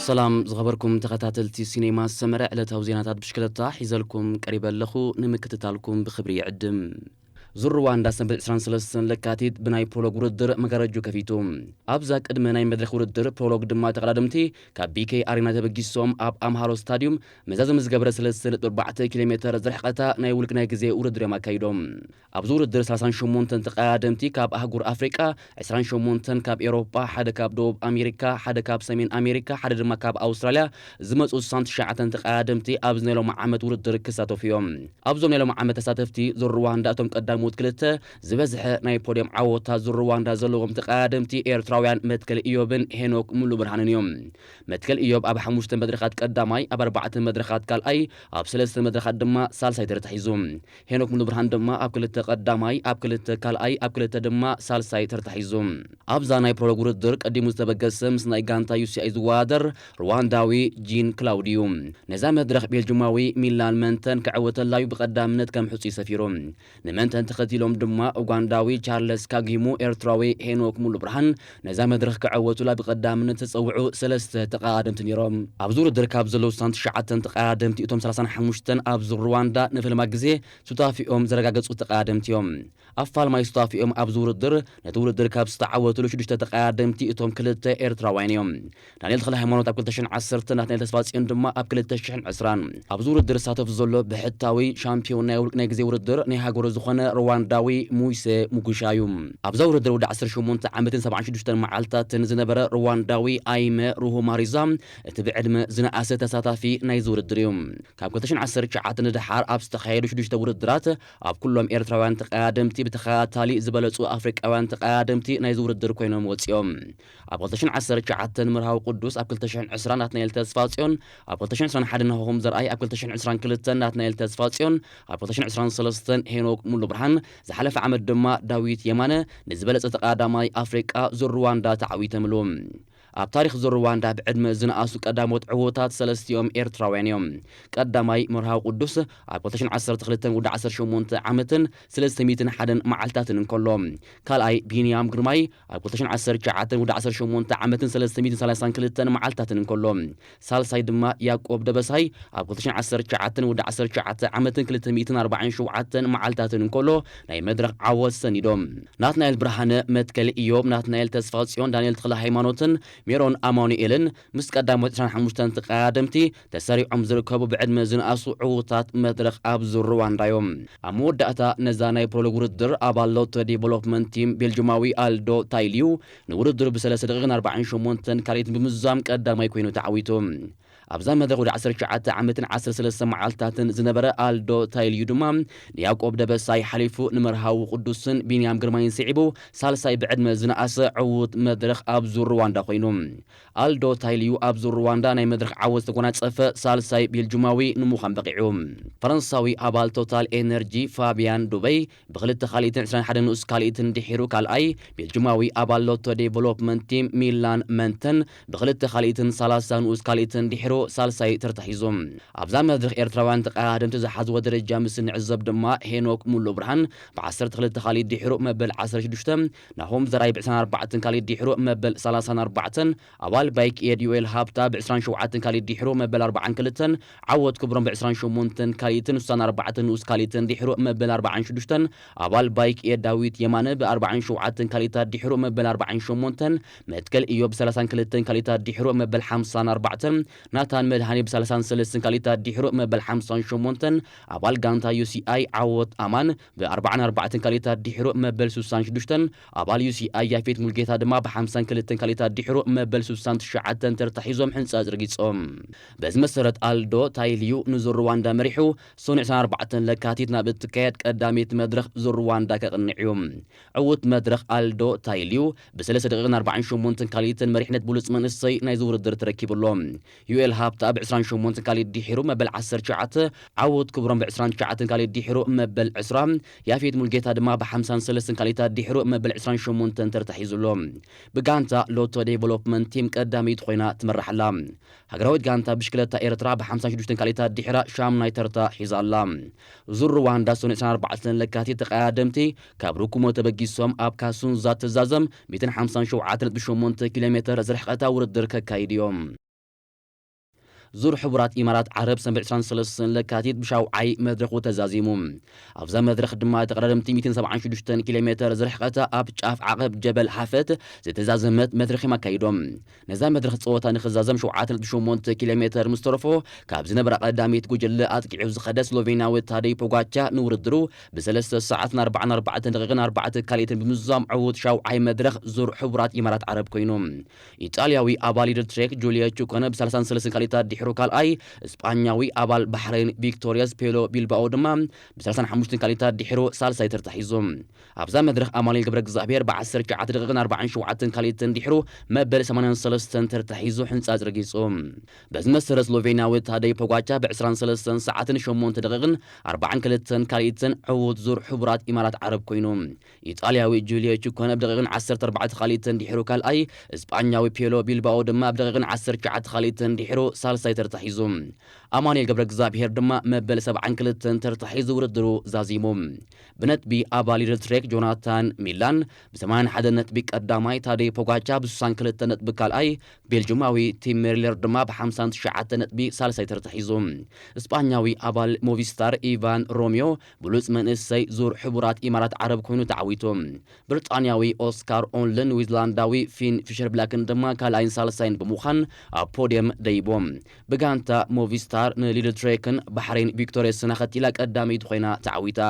ሰላም ዝኸበርኩም ተኸታተልቲ ሲኔማ ሰመረ፣ ዕለታዊ ዜናታት ብሽክለታ ሒዘልኩም ቀሪበ ኣለኹ። ንምክትታልኩም ብኽብሪ ይዕድም። ዙር ሩዋንዳ ሰንበት ዕስራን ሰለስተን ለካቲት ብናይ ፕሮሎግ ውድድር መጋረጁ ከፊቱ። ኣብዛ ቅድመ ናይ መድረኽ ውድድር ፕሮሎግ ድማ ተቐዳደምቲ ካብ ቢ ኬ ኣሬና ተበጊሶም ኣብ ኣምሃሮ ስታዲዩም መዛዘሚ ዝገብረ ሰለስተ ነጥቢ ኣርባዕተ ኪሎ ሜተር ዝርሕቐታ ናይ ውልቂ ናይ ግዜ ውድድር እዮም ኣካይዶም። ኣብዚ ውድድር ሰላሳን ሸሞንተን ተቐዳደምቲ ካብ ኣህጉር ኣፍሪቃ፣ ዕስራን ሸሞንተን ካብ ኤውሮጳ፣ ሓደ ካብ ደቡብ ኣሜሪካ፣ ሓደ ካብ ሰሜን ኣሜሪካ፣ ሓደ ድማ ካብ ኣውስትራልያ ዝመጹ ስሳን ትሽዓተን ተቐዳደምቲ ኣብዚ ናይ ሎሚ ዓመት ውድድር ክሳተፉ እዮም። ኣብዞም ናይ ሎሚ ዓመት ተሳተፍቲ ዙር ሩዋንዳ እቶም ቀዳሞት ክልተ ዝበዝሐ ናይ ፖድዮም ዓወታት ዙር ሩዋንዳ ዘለዎም ተቐዳደምቲ ኤርትራውያን መትከል ኢዮብን ሄኖክ ሙሉ ብርሃንን እዮም። መትከል ኢዮብ ኣብ ሓሙሽተ መድረኻት ቀዳማይ፣ ኣብ ኣርባዕተ መድረኻት ካልኣይ፣ ኣብ ሰለስተ መድረኻት ድማ ሳልሳይ ተርታ ሒዙ። ሄኖክ ሙሉ ብርሃን ድማ ኣብ ክልተ ቀዳማይ፣ ኣብ ክልተ ካልኣይ፣ ኣብ ክልተ ድማ ሳልሳይ ተርታ ሒዙ። ኣብዛ ናይ ፕሮሎግ ውድድር ቀዲሙ ዝተበገሰ ምስ ናይ ጋንታ ዩ ሲ ኣይ ዝወዳደር ሩዋንዳዊ ጂን ክላውድ እዩ። ነዛ መድረኽ ቤልጅማዊ ሚላን መንተን ክዕወተላ እዩ ብቐዳምነት ከም ሕጹይ ሰፊሩ። ንመንተን ተኸቲሎም ድማ ኡጋንዳዊ ቻርለስ ካጊሙ፣ ኤርትራዊ ሄኖክ ሙሉ ብርሃን ነዛ መድረኽ ክዕወቱላ ብቐዳምነት ዝተጸውዑ ሰለስተ ተቐዳደምቲ ነይሮም። ኣብዚ ውድድር ካብ ዘለዉ ስሳን ትሽዓተን ተቐዳደምቲ እቶም ሰላሳን ሓሙሽተን ኣብ ዙር ሩዋንዳ ንፈለማ ግዜ ሱታፊኦም ዘረጋገጹ ተቐዳደምቲ እዮም። ኣብ ፋልማይ ሱታፊኦም ኣብዚ ውድድር ነቲ ውድድር ካብ ዝተዓወቱሉ ሽዱሽተ ተቐዳደምቲ እቶም ክልተ ኤርትራውያን እዮም። ዳንኤል ተኽለ ሃይማኖት ኣብ ክልተ ሽሕን ዓሰርተ፣ ናትናኤል ተስፋጽዮን ድማ ኣብ ክልተ ሽሕን ዕስራን። ኣብዚ ውድድር ዝሳተፍ ዘሎ ብሕታዊ ሻምፒዮን ናይ ውልቂ ናይ ግዜ ውድድር ናይ ሃገሩ ዝኾነ ሩዋንዳዊ ሙይሴ ሙጉሻ እዩ። ኣብዛ ውድድር ወዲ ዓሰርተ ሸሞንተ ዓመትን ሰብዓን ሽዱሽተን መዓልታትን ዝነበረ ሩዋንዳዊ ኣይመ ሩሁማሪዛ እቲ ብዕድመ ዝነኣሰ ተሳታፊ ናይዚ ውድድር እዩ። ካብ ክልተ ሽሕን ዓሰርተ ትሽዓተ ንደሓር ኣብ ዝተኻየዱ ሽዱሽተ ውድድራት ኣብ ኩሎም ኤርትራውያን ተቐዳደምቲ ብተኸታታሊ ዝበለጹ ኣፍሪቃውያን ተቐዳደምቲ ናይዚ ውድድር ኮይኖም ወጺኦም። ኣብ ክልተ ሽሕን ዓሰርተ ትሽዓተን መርሃዊ ቅዱስ፣ ኣብ ክልተ ሽሕን ዕስራን ናትናኤል ተስፋጽዮን፣ ኣብ ክልተ ሽሕን ዕስራን ሓደን ናሆም ዘርኣይ፣ ኣብ ክልተ ሽሕን ዕስራን ክልተን ናትናኤል ተስፋጽዮን፣ ኣብ ክልተ ሽሕን ዕስራን ሰለስተን ሄኖክ ሙሉ ብርሃን ዝሓለፈ ዓመት ድማ ዳዊት የማነ ንዝበለጸ ተቐዳዳማይ ኣፍሪቃ ዙር ሩዋንዳ ተዓዊተምሉ። ኣብ ታሪኽ ዙር ሩዋንዳ ብዕድመ ዝነኣሱ ቀዳሞት ዕዉታት ሰለስቲኦም ኤርትራውያን እዮም። ቀዳማይ መርሃዊ ቅዱስ ኣብ ክልተ ሽሕን ዓሰርተ ክልተን ወዲ ዓሰርተ ሸሞንተ ዓመትን ሰለስተ ሚእትን ሓደን መዓልታትን እንከሎ፣ ካልኣይ ቢንያም ግርማይ ኣብ ክልተ ሽሕን ዓሰርተ ትሽዓተን ወዲ ዓሰርተ ሸሞንተ ዓመትን ሰለስተ ሚእትን ሰላሳን ክልተን መዓልታትን እንከሎ፣ ሳልሳይ ድማ ያቆብ ደበሳይ ኣብ ክልተ ሽሕን ዓሰርተ ትሽዓተን ወዲ ዓሰርተ ትሽዓተ ዓመትን ክልተ ሚእትን ኣርባዓን ሸውዓተን መዓልታትን እንከሎ፣ ናይ መድረኽ ዓወት ሰኒዶም። ናትናኤል ብርሃነ፣ መትከል ኢዮብ፣ ናትናኤል ተስፋጽዮን፣ ዳንኤል ተኽለ ሃይማኖትን ሜሮን ኣማኑኤልን ምስ ቀዳሞት ዕስራን ሓሙሽተን ተቐዳደምቲ ተሰሪዖም ዝርከቡ ብዕድመ ዝነኣሱ ዕዉታት መድረኽ ኣብ ዙር ሩዋንዳ እዮም። ኣብ መወዳእታ ነዛ ናይ ፕሮሎግ ውድድር ኣባል ሎቶ ዴቨሎፕመንት ቲም ቤልጅማዊ ኣልዶ ታይልዩ ንውድድሩ ብሰለስተ ደቂቕን ኣርባዓን ሸሞንተን ካልኢትን ብምዝዛም ቀዳማይ ኮይኑ ተዓዊቱ። ኣብዛ መድረኽ ወዲ ዓሰርተ ትሽዓተ ዓመትን ዓሰርተ ሰለስተ መዓልታትን ዝነበረ ኣልዶ ታይልዩ ድማ ንያቆብ ደበሳይ ሓሊፉ ንመርሃዊ ቅዱስን ቢንያም ግርማይን ስዒቡ ሳልሳይ ብዕድመ ዝነኣሰ ዕዉት መድረኽ ኣብ ዙር ሩዋንዳ ኮይኑ። ኣልዶ ታይልዩ ኣብ ዙር ሩዋንዳ ናይ መድረኽ ዓወት ዝተጎናጸፈ ሳልሳይ ቤልጅማዊ ንምዃን በቒዑ። ፈረንሳዊ ኣባል ቶታል ኤነርጂ ፋቢያን ዱበይ ብክልተ ካልኢትን ዕስራን ሓደን ንኡስ ካልኢትን ድሒሩ ካልኣይ፣ ቤልጅማዊ ኣባል ሎቶ ዴቨሎፕመንት ቲም ሚላን መንተን ብክልተ ካልኢትን ሰላሳ ንኡስ ካልኢትን ድሒሩ ሳልሳይ ተርታ ሒዙ። ኣብዛ መድረኽ ኤርትራውያን ተቐዳደምቲ ዝሓዝዎ ደረጃ ምስ እንዕዘብ ድማ ሄኖክ ሙሉ ብርሃን ብዓሰርተ ክልተ ካልኢት ድሒሩ መበል ዓሰርተ ሽዱሽተ፣ ናሆም ዘርኣይ ብዕስራን ኣርባዕተን ካልኢት ድሒሩ መበል ሰላሳን ኣርባዕተን፣ ኣባል ባይክ ኤድ ዮኤል ሃብታ ብዕስራን ሸውዓተን ካልኢት ድሒሩ መበል ኣርባዓን ክልተን፣ ዓወት ክብሮም ብዕስራን ሸሞንተን ካልኢትን ሱሳን ኣርባዕተን ንኡስ ካልኢትን ድሒሩ መበል ኣርባዓን ሽዱሽተን፣ ኣባል ባይክ ኤድ ዳዊት የማነ ብኣርባዓን ሸውዓተን ካልኢታት ድሒሩ መበል ኣርባዓን ሸሞንተን፣ መትከል ኢዮብ ብሰላሳን ክልተን ካልኢታት ድሒሩ መበል ሓምሳን ኣርባዕተን፣ ናታን መድሃኔ ብሰላሳን ሰለስተን ካልኢታት ድሒሩ መበል ሓምሳን ሸሞንተን፣ ኣባል ጋንታ ዩ ሲ ኣይ ዓወት ኣማን ብኣርባዓን ኣርባዕተን ካልኢታት ድሒሩ መበል ሱሳን ሽዱሽተን፣ ኣባል ዩ ሲ ኣይ ያፌት ሙልጌታ ድማ ብሓምሳን ክልተን ካልኢታት ድሒሩ መበል ሱሳን ትሽዓተን ተርታ ሒዞም ሕንጻ ኣዝርጊጾም። በዚ መሰረት ኣልዶ ታይልዩ ንዙር ሩዋንዳ መሪሑ፣ ሰኑዕ ዕስራን ኣርባዕተን ለካቲት ናብ እትካየድ ቀዳመይቲ መድረኽ ዙር ሩዋንዳ ከቕንዕ እዩ። ዕዉት መድረኽ ኣልዶ ታይልዩ ብሰለስተ ደቂቕን ኣርባዓን ሸሞንተን ካልኢትን መሪሕነት ብሉጽ መንእሰይ ናይዚ ውድድር ተረኪቡ ኣሎ። ዩኤል ሃብታ ብ ዕስራን ሸሞንተን ካልኢት ድሒሩ መበል ዓሰርተ ትሽዓተ፣ ዓወት ክብሮም ብ ዕስራን ትሽዓተን ካልኢት ድሒሩ መበል ዕስራ፣ ያፌት ሙልጌታ ድማ ብ ሓምሳን ሰለስተን ካልኢታት ድሒሩ መበል ዕስራን ሸሞንተን ተርታ ሒዙ ኣሎ። ብጋንታ ሎቶ ዴቨሎፕመንት ቲም ቀዳመይቲ ኮይና ትመርሕ ኣላ። ሃገራዊት ጋንታ ብሽክለታ ኤርትራ ብ ሓምሳን ሽዱሽተን ካልኢታት ድሒራ ሻምናይ ተርታ ሒዛ ኣላ። ዙር ሩዋንዳ ሰኑይ ዕስራን ኣርባዕተን ለካቲት ተቐዳደምቲ ካብ ሩኩሞ ተበጊሶም ኣብ ካሱንዛ ትዛዘም ሚእትን ሓምሳን ሸውዓተን ነጥቢ ሸሞንተ ኪሎ ሜተር ዝርሕቐታ ውድድር ከካይዱ እዮም። ዙር ሕቡራት ኢማራት ዓረብ ሰንበት ዕስራን ሰለስተን ለካቲት ብሻውዓይ መድረኹ ተዛዚሙ። ኣብዛ መድረኽ ድማ ተቐዳደምቲ ሚእትን ሰብዓን ሽዱሽተን ኪሎ ሜተር ዝርሕቐታ ኣብ ጫፍ ዓቐብ ጀበል ሓፈት ዝተዛዘመት መድረኽ እዮም ኣካይዶም። ነዛ መድረኽ ጸወታ ንኽዛዘም ሸውዓተ ነጥቢ ሸሞንተ ኪሎ ሜተር ምስ ተረፎ፣ ካብ ዝነበራ ቀዳሚት ጉጅለ ኣጥቂዑ ዝኸደ ስሎቬንያዊ ታደይ ፖጋቻ ንውድድሩ ብሰለስተ ሰዓትን ኣርባዓን ኣርባዕተን ደቂቕን ኣርባዕተ ካልኢትን ብምዝዛም ዕዉት ሻውዓይ መድረኽ ዙር ሕቡራት ኢማራት ዓረብ ኮይኑ። ኢጣልያዊ ኣባል ሊድል ትሬክ ጁልዮ ቹኮነ ብሰላሳን ሰለስተን ካልኢታት ድሒሩ ካልኣይ፣ እስጳኛዊ ኣባል ባሕሬን ቪክቶሪየስ ፔሎ ቢልባኦ ድማ ብሰላሳን ሓሙሽተን ካልኢታት ድሒሩ ሳልሳይ ተርታ ሒዙ። ኣብዛ መድረኽ ኣማኑኤል ገብረ እግዚኣብሔር ብ ዓሰርተ ትሽዓተ ደቂቕን ኣርባዓን ሸውዓተን ካልኢትን ድሒሩ መበል ሰማንያን ሰለስተን ተርታ ሒዙ ሕንጻጽ ረጊጹ። በዚ መሰረት ስሎቬንያዊ ታደይ ፖጋቻ ብ ዕስራን ሰለስተን ሰዓትን ሸሞንተ ደቂቕን ኣርባዓን ክልተን ካልኢትን ዕዉት ዙር ሕቡራት ኢማራት ዓረብ ኮይኑ። ኢጣልያዊ ጁልዮ ቹኮነ ብ ደቂቕን ዓሰርተ ኣርባዕተ ካልኢትን ድሒሩ ካልኣይ፣ እስጳኛዊ ፔሎ ቢልባኦ ድማ ብ ደቂቕን ዓሰርተ ትሽዓተ ካልኢትን ድሒሩ ሳልሳይ ተርታ ሒዙ። ኣማኑኤል ገብረ እግዚኣብሔር ድማ መበል ሰብዓን ክልተን ተርታ ሒዙ ውድድሩ ዛዚሙ። ብነጥቢ ኣባል ሊድል ትሬክ ጆናታን ሚላን ብ ሰማንያን ሓደን ነጥቢ ቀዳማይ፣ ታደይ ፖጋቻ ብ ስሳን ክልተን ነጥቢ ካልኣይ፣ ቤልጅማዊ ቲም ሜርለር ድማ ብ ሓምሳን ትሽዓተን ነጥቢ ሳልሳይ ተርታ ሒዙ። እስጳኛዊ ኣባል ሞቪስታር ኢቫን ሮሚዮ ብሉጽ መንእሰይ ዙር ሕቡራት ኢማራት ዓረብ ኮይኑ ተዓዊቱ። ብሪጣንያዊ ኦስካር ኦንልን ኒውዚላንዳዊ ፊን ፊሸር ብላክን ድማ ካልኣይን ሳልሳይን ብምዃን ኣብ ፖድየም ደይቦም። ብጋንታ ሞቪስታር ንሊድል ትሬክን ባሕሬን ቪክቶሪየስን ኣኸቲላ ቀዳመይቲ ኮይና ተዓዊታ።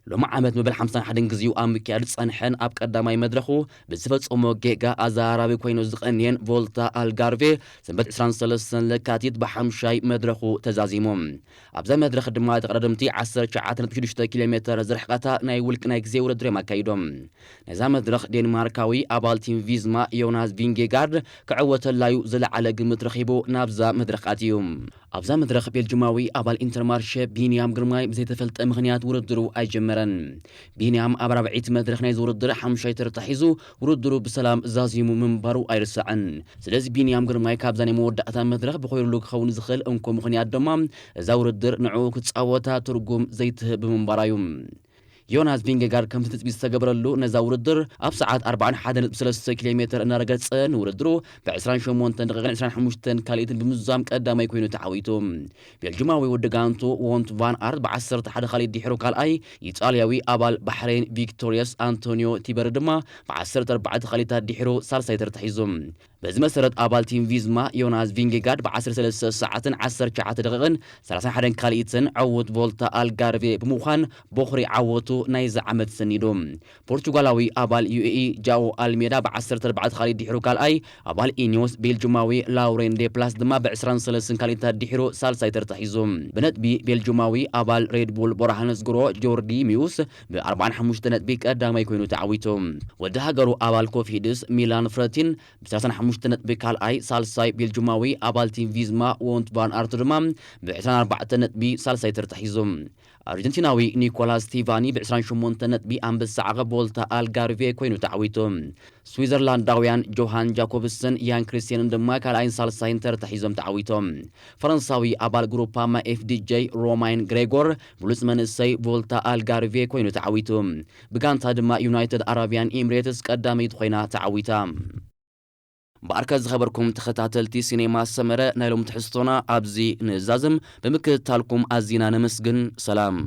ሎሚ ዓመት መበል ሓምሳን ሓደን ግዜኡ ኣብ ምክያድ ዝጸንሐን ኣብ ቀዳማይ መድረኹ ብዝፈጸሞ ጌጋ ኣዘራራቢ ኮይኑ ዝቐንየን ቮልታ ኣልጋርቬ ሰንበት ዕስራን ሰለስተን ለካቲት ብሓምሻይ መድረኹ ተዛዚሙ። ኣብዛ መድረኽ ድማ ተቐዳደምቲ ዓሰርተ ትሽዓተ ነጥቢ ሽዱሽተ ኪሎ ሜተር ዝርሕቐታ ናይ ውልቂ ናይ ግዜ ውድድር እዮም ኣካይዶም። ነዛ መድረኽ ዴንማርካዊ ኣባል ቲም ቪዝማ ዮናስ ቪንጌጋርድ ክዕወተላዩ ዝለዓለ ግምት ረኺቡ ናብዛ መድረኽ ኣትዩ። ኣብዛ መድረኽ ቤልጅማዊ ኣባል ኢንተርማርሸ ቢንያም ግርማይ ብዘይተፈልጠ ምኽንያት ውድድሩ ኣይጀመረን። ቢንያም ኣብ ራብዐይቲ መድረኽ ናይዚ ውድድር ሓሙሻይ ተርታ ሒዙ ውድድሩ ብሰላም ዛዚሙ ምንባሩ ኣይርሳዕን። ስለዚ ቢንያም ግርማይ ካብዛ ናይ መወዳእታ መድረኽ ብኾይሩሉ ክኸውን ዝኽእል እንኮ ምኽንያት ድማ እዛ ውድድር ንዕኡ ክጻወታ ትርጉም ዘይትህብ ብምንባራ እዩ። ዮናስ ቪንጌጋርድ ከምቲ ትጽቢት ዝተገበረሉ ነዛ ውድድር ኣብ ሰዓት ኣርባዓን ሓደን ነጥቢ ሰለስተ ኪሎ ሜተር እናረገጸ ንውድድሩ ብ ዕስራን ሸሞንተን ደቂቕን ዕስራን ሓሙሽተን ካልኢትን ብምዝዛም ቀዳማይ ኮይኑ ተዓዊቱ። ቤልጅማዊ ወዲ ጋንቱ ዎንት ቫን ኣርት ብ ዓሰርተ ሓደ ካልኢት ድሒሩ ካልኣይ፣ ኢጣልያዊ ኣባል ባሕሬን ቪክቶሪየስ ኣንቶኒዮ ቲበሪ ድማ ብ ዓሰርተ ኣርባዕተ ካልኢታት ድሒሩ ሳልሳይ ተርታ ሒዙ። በዚ መሰረት ኣባል ቲም ቪዝማ ዮናስ ቪንጌጋርድ ብ ዓሰርተ ሰለስተ ሰዓትን ዓሰርተ ትሽዓተ ደቂቕን ሰላሳን ሓደን ካልኢትን ዕዉት ቮልታ ኣልጋርቬ ብምዃን ቦኽሪ ዓወቱ ናይዚ ዓመት ሰኒዱ። ፖርቹጋላዊ ኣባል ዩ ኤ ኢ ጃኦ ኣልሜዳ ብ ዓሰርተ ኣርባዕተ ካልኢት ድሒሩ ካልኣይ፣ ኣባል ኢኒዮስ ቤልጅማዊ ላውሬን ዴፕላስ ድማ ብ ዕስራን ሰለስተን ካልኢታት ድሒሩ ሳልሳይ ተርታ ሒዙ። ብነጥቢ ቤልጅማዊ ኣባል ሬድ ቡል ቦርሃንስ ግሮ ጆርዲ ሚዩስ ብ ኣርባዓን ሓሙሽተ ነጥቢ ቀዳማይ ኮይኑ ተዓዊቱ። ወዲ ሃገሩ ኣባል ኮፊድስ ሚላን ፍረቲን ብ ሰላሳን ሓሙሽተ ነጥቢ ካልኣይ፣ ሳልሳይ ቤልጅማዊ ኣባል ቲም ቪዝማ ዎንት ቫን ኣርት ድማ ብ ዕስራን ኣርባዕተን ነጥቢ ሳልሳይ ተርታ ሒዙ። ኣርጀንቲናዊ ኒኮላስ ቲቫኒ ብ ዕስራን ሸሞንተን ነጥቢ ኣንበሳ ዓቐብ ቮልታ ኣልጋርቬ ኮይኑ ተዓዊቱ። ስዊዘርላንዳውያን ጆሃን ጃኮብስን ያን ክሪስቴንን ድማ ካልኣይን ሳልሳይን ተርታ ሒዞም ተዓዊቶም። ፈረንሳዊ ኣባል ግሩፓማ ኤፍ ዲ ጄ ሮማይን ግሬጎር ብሉጽ መንእሰይ ቮልታ ኣልጋርቬ ኮይኑ ተዓዊቱ። ብጋንታ ድማ ዩናይትድ ኣረቢያን ኤምሬትስ ቀዳመይቲ ኮይና ተዓዊታ። እምበኣርከ ዝኸበርኩም ተኸታተልቲ ሲኔማ ሰመረ፣ ናይ ሎም ትሕዝቶና ኣብዚ ንዛዝም። ብምክትታልኩም ኣዚና ነመስግን። ሰላም።